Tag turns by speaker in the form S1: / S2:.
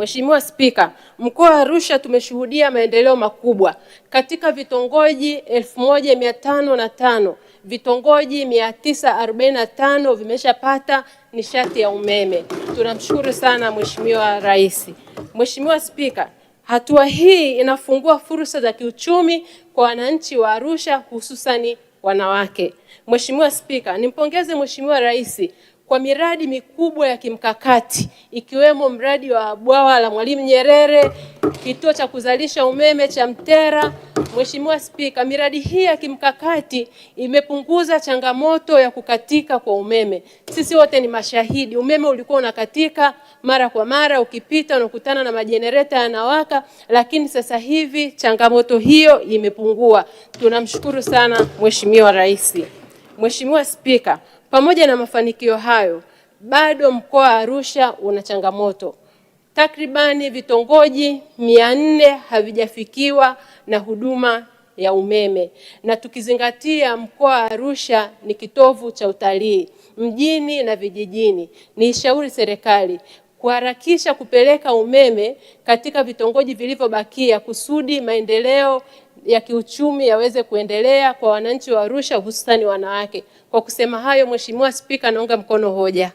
S1: Mheshimiwa Spika, mkoa wa Arusha tumeshuhudia maendeleo makubwa katika vitongoji 1505, vitongoji 945 vimeshapata nishati ya umeme. Tunamshukuru sana Mheshimiwa Rais. Mheshimiwa Spika, hatua hii inafungua fursa za kiuchumi kwa wananchi wa Arusha hususani wanawake. Mheshimiwa Spika, nimpongeze Mheshimiwa Rais kwa miradi mikubwa ya kimkakati ikiwemo mradi wa bwawa la Mwalimu Nyerere, kituo cha kuzalisha umeme cha Mtera. Mheshimiwa Spika, miradi hii ya kimkakati imepunguza changamoto ya kukatika kwa umeme. Sisi wote ni mashahidi, umeme ulikuwa unakatika mara kwa mara, ukipita unakutana na majenereta yanawaka, lakini sasa hivi changamoto hiyo imepungua. Tunamshukuru sana Mheshimiwa Rais. Mheshimiwa Spika, pamoja na mafanikio hayo, bado mkoa wa Arusha una changamoto. Takribani vitongoji 400 havijafikiwa na huduma ya umeme, na tukizingatia mkoa wa Arusha ni kitovu cha utalii mjini na vijijini, ni shauri serikali kuharakisha kupeleka umeme katika vitongoji vilivyobakia kusudi maendeleo ya kiuchumi yaweze kuendelea kwa wananchi wa Arusha hususani wanawake. Kwa kusema hayo, Mheshimiwa Spika, naunga mkono hoja.